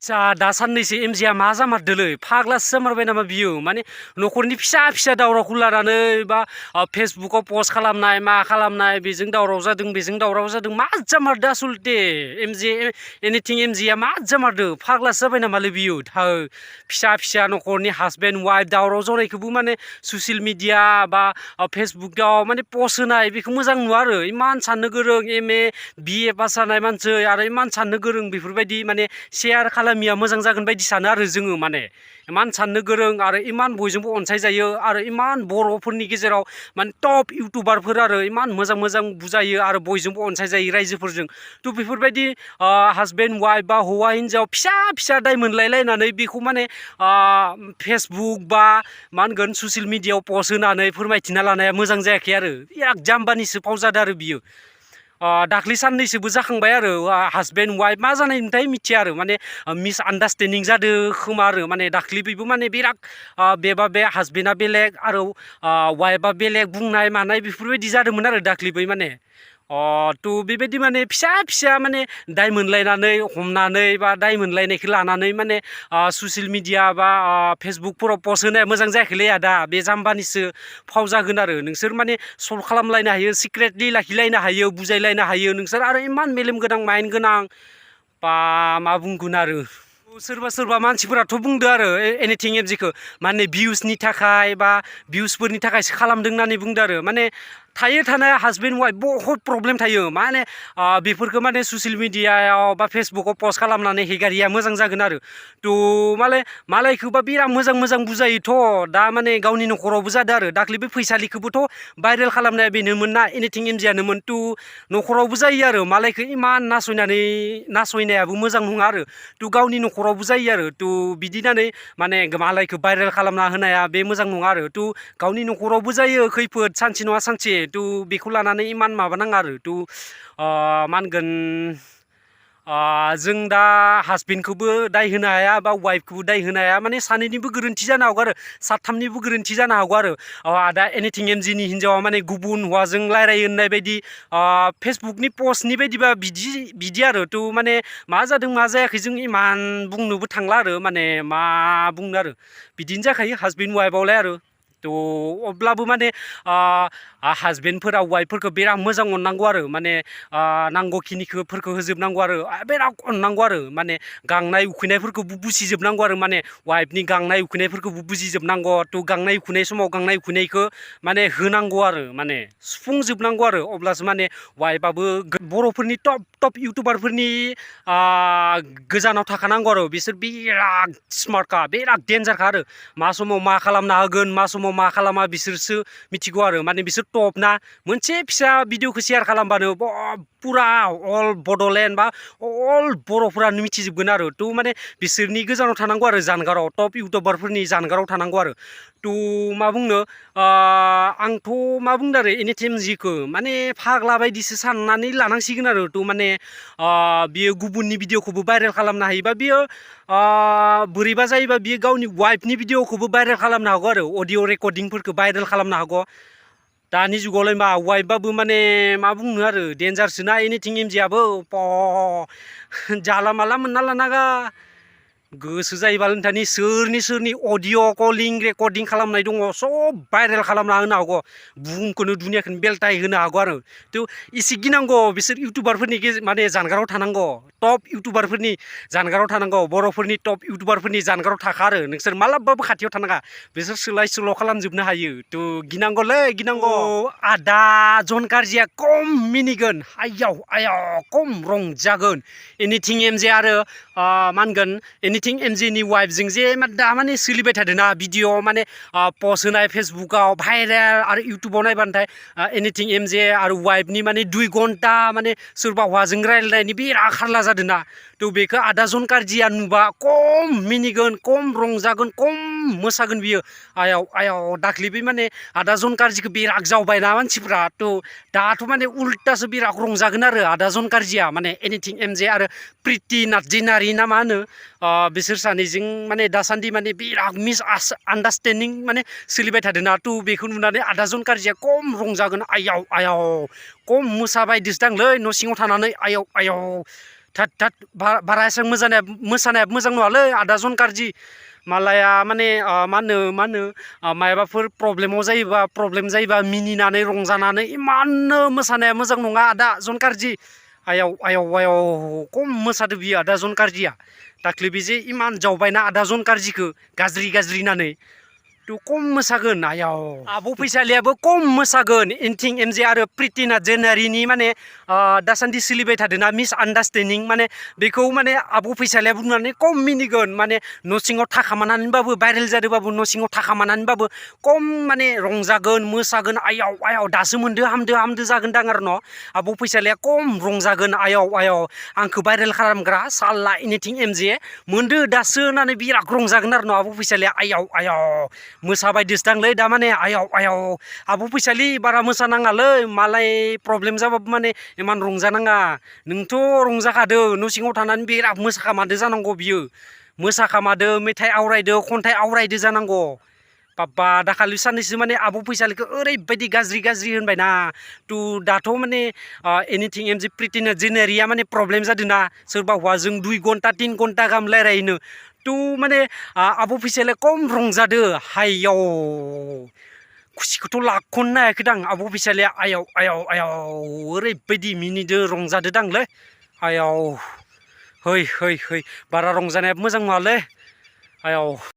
दा साननैसो एमजिआ मा जामारदोलै फाग्लासो जामारबाय नामा बियो माने न'खरनि फिसा फिसा दावरावखौ लानानै बा फेसबुकाव पस्ट खालामनाय मा खालामनाय बेजों दावराव जादों बेजों दावराव जादों मा जामारदो आसलते एमजि एनिथिं एमजिआ मा जामारदो फाग्लासो जाबाय नामालै बियो फिसा फिसा न'खरनि हासबेन्ड वाइफ दावराव जानायखौबो माने ससियेल मिडिया बा फेसबुकाव माने पस्ट होनाय बेखौ मोजां नुवा आरो इमान साननो गोरों एमए बिए पास जानाय मानसि आरो इमान साननो गोरों बेफोरबायदि माने शेयार खालामिया मोजां जागोन बायदि सानो आरो जोङो माने इमान साननो गोरों आरो इमान बयजोंबो अनसायजायो आरो इमान बर'फोरनि गेजेराव माने टप इउटुबारफोर आरो इमान मोजां मोजां बुजायो आरो बयजोंबो अनसायजायो रायजोफोरजों थ' बेफोरबायदि हासबेन्ड वाइफ बा हौवा हिन्जाव फिसा फिसा दाय मोनलायलायनानै बेखौ माने फेसबुक बा मा होनगोन ससियेल मिडियायाव पस्ट होनानै फोरमायथिना लानाया मोजां जायाखै आरो बिराद जाम्बानिसो फाव जादों आरो बियो दाख्लै साननैसोबो जाखांबाय आरो हासबेन्ड वाइफ मा जानायमोनथाय मिथिया आरो माने मिसआन्डारस्टेन्डिं जादों खोमा आरो माने दाख्लैबो माने बिराद बेबा बे हासबेन्डआ बेलेग आरो वाइफआ बेलेग बुंनाय मानाय बेफोरबायदि जादोंमोन आरो दाख्लैबो माने थ' बेबायदि माने फिसा फिसा माने दाय मोनलायनानै हमनानै बा दाय मोनलायनायखौ लानानै माने ससियेल मिडिया बा फेसबुकफोराव पस्ट होनाया मोजां जायाखैलै आदा बे जाम्बानिसो फाव जागोन आरो नोंसोर माने सल्भ खालामलायनो हायो सिक्रेटलि लाखिलायनो हायो बुजायलायनो हायो नोंसोर आरो इमान मेलेम गोनां माइन्ड गोनां बा मा बुंगोन आरो सोरबा सोरबा मानसिफोराथ' बुंदो आरो एनिथिं एमजिखौ माने भिउसनि थाखाय बा भिउसफोरनि थाखायसो खालामदों होननानै बुंदो आरो माने थायो थानाय हासबेन्ड वाइफ बहुद प्रब्लेम थायो माने बेफोरखौ माने ससियेल मिडियायाव बा फेसबुकाव पस्ट खालामनानै हेगारिया मोजां जागोन आरो थ' मालायखौबा बिराद मोजां मोजां बुजायोथ' दा माने गावनि न'खरावबो जादों आरो दाख्लै बे फैसालिखौबोथ' भाइरेल खालामनाया बेनोमोन ना एनिथिं एमजियानोमोन थ' न'खरावबो जायो आरो मालायखौ इमान नासयनायाबो मोजां नङा आरो थ' गावनि न'खरावबो जायो आरो थ' बिदिनानै माने मालायखौ भाइरेल खालामना होनाया बे मोजां नङा आरो थ' गावनि न'खरावबो जायो खैफोद सानसे नङा सानसे थ' बेखौ लानानै इमान माबा नाङा आरो थ' मा होनगोन जों दा हासबेन्डखौबो दाय होनो हाया बा वाइफखौबो दाय होनो हाया माने सानैनिबो गोरोन्थि जानो हागौ आरो साथामनिबो गोरोन्थि जानो हागौ आरो दा एनिथिं एमजिनि हिन्जावा माने गुबुन हौवाजों रायलायो होननाय बायदि फेसबुकनि पस्टनि बायदिबा बिदि आरो थ' माने मा जादों मा जायाखै जों इमान बुंनोबो थांला आरो माने मा बुंनो आरो बिदिनो जाखायो हासबेन्ड वाइफआवलाय आरो थ' अब्लाबो माने हासबेन्डफोरा वाइफफोरखौ बिराद मोजां अननांगौ आरो माने नांगौखिनिफोरखौ होजोबनांगौ आरो बिराद अननांगौ आरो माने गांनाय उखैनायफोरखौबो बुजिजोबनांगौ आरो माने वाइफनि गांनाय उखैनायफोरखौबो बुजिजोबनांगौ थ' गांनाय उखैनाय समाव गांनाय उखैनायखौ माने होनांगौ आरो माने सुफुंजोबनांगौ आरो अब्लासो माने वाइफआबो बर'फोरनि टप इउटुबारफोरनि गोजानाव थाखानांगौ आरो बिसोर बिराद स्मार्टखा बिराद डेन्जारखा आरो मा समाव मा खालामना होगोन मा समाव मा खालामा बिसोरसो मिथिगौ आरो माने बिसोर टप ना मोनसे फिसा भिडिअखौ शेयार खालामबानो पुरा अल बड'लेण्ड बा अल बर'फोरानो मिथिजोबगोन आरो थ' माने बिसोरनि गोजानाव थानांगौ आरो जानगाराव टप इउटुबारफोरनि जानगाराव थानांगौ आरो थ' मा बुंनो आंथ' मा बुंदों आरो एनिथिं एमजिखौ माने फाग्ला बायदिसो साननानै लानांसिगोन आरो थ' माने बियो गुबुननि भिडिअखौबो भाइरेल खालामनो हायोबा बियो बोरैबा जायोबा बियो गावनि वाइफनि भिडिअखौबो भाइरेल खालामनो हागौ आरो अडिअ रेकर्डिंफोरखौ भाइरेल खालामनो हागौ दानि जुगावलाय मा वाइफबाबो माने मा बुंनो आरो डेन्जारसोना एनिथिं एमजिआबो जाला माला मोनना लानाङा गोसो जायोबा नोंथांनि सोरनि अडिअ कलिं रेकर्डिं खालामनाय दङ सब भाइरेल खालामना होनो हागौ बुहुमखौनो दुनियाखौनो बेलथाय होनो हागौ आरो थ' एसे गिनांगौ बिसोर इउटुबारफोरनि माने जानगाराव थानांगौ टप इउटुबारफोरनि जानगाराव थानांगौ बर'फोरनि टप इउटुबारफोरनि जानगाराव थाखा आरो नोंसोर मालाबाबो खाथियाव थानाङा बिसोर सोलाय सोल' खालामजोबनो हायो थ' गिनांगौलै गिनांगौ आदा जन गारजिया खम मिनिगोन आयाव खम रंजागोन एनिथिं एमजे आरो मा होनगोन एनिथिं एमजिनि वाइफजों जे दा माने सोलिबाय थादोंना भिडिअ माने पस्ट होनाय फेसबुकाव भाइरेल आरो इउटुबाव नायबाथाय एनिथिं एमजे आरो वाइफनि माने 2 घन्टा माने सोरबा हौवाजों रायलायनायनि बिराद हारला जादोंना थ' बेखौ आदा जन गारजिया नुबा खम मिनिगोन खम रंजागोन खम मोसागोन बियो आयाव दाख्लैबो माने आदा जन गारजिखौ बिराद जावबायना मानसिफ्रा थ' दाथ' माने उल्टासो बिराद रंजागोन आरो आदा जन गारजिया माने एनिथिं एमजे आरो प्रिति नार्जिनारि ना मा होनो बिसोर सानैजों माने दासान्दि माने बिराद मिसआन्डारस्टेन्डिं माने सोलिबाय थादोंना थ' बेखौ नुनानै आदा जन गारजिया खम रंजागोन आयाव खम मोसाबायदिसो दांलै न' सिङाव थानानै आयाव थोद बारा एसेबां मोसानाया मोजां नङालै आदा जनकारजि मालाया माने मा होनो मायाबाफोर प्रब्लेम जायोबा मिनिनानै रंजानानै इमाननो मोसानाया मोजां नङा आदा जनकारजि आयाव आयाव आयाव खम मोसादो बियो आदा जनकारजिया दाख्लै बे जे इमान जावबायना आदा जनकारजिखौ गाज्रि होननानै थ' खम मोसागोन आयाव आब' फैसालियाबो खम मोसागोन इनथिं एमजे आरो प्रिति नार्जारिनि माने दासान्दि सोलिबाय थादोंना मिस आन्डारस्टेन्डिं माने बेखौ माने आब' फैसालिया बुंनानै खम मिनिगोन माने न' सिङाव थाखामानानैबाबो भाइरेल जादोंबाबो न' सिङाव थाखामानानैबाबो खम माने रंजागोन मोसागोन आयाव दासो मोनदो हामदो जागोनदां आरो न' आब' फैसालिया खम रंजागोन आयाव आंखौ भाइरेल खालामग्रा साला एनिथिं एमजे मोनदो दासो होननानै बिराद रंजागोन आरो न' आब' फैसालिया आयाव मोसाबाय दिसदांलै दा माने आयाव आब' फैसालि बारा मोसानाङालै मालाय प्रब्लेम जाबाबो माने इमान रंजानाङा नोंथ' रंजाखादो न' सिङाव थानानै बिराद मोसाखामादो जानांगौ बियो मोसाखामादो मेथाइ आवरायदो खन्थाइ आवरायदो जानांगौ बाबा दाखालि साननैसो माने आब' फैसालिखौ ओरैबायदि गाज्रि होनबायना दाथ' माने एनिथिं एमजे प्रिति नार्जारिया माने प्रब्लेम जादोंना सोरबा हौवाजों 2 घन्टा 3 घन्टा गाहाम रायलायनो माने आब' फैसालिया खम रंजादो हायाव खुसिखौथ' लाख'नो हायाखैदां आब' फैसालिया आयाव ओरैबायदि मिनिदो रंजादो दांलै आयाव है बारा रंजानायाबो मोजां नङालै आयाव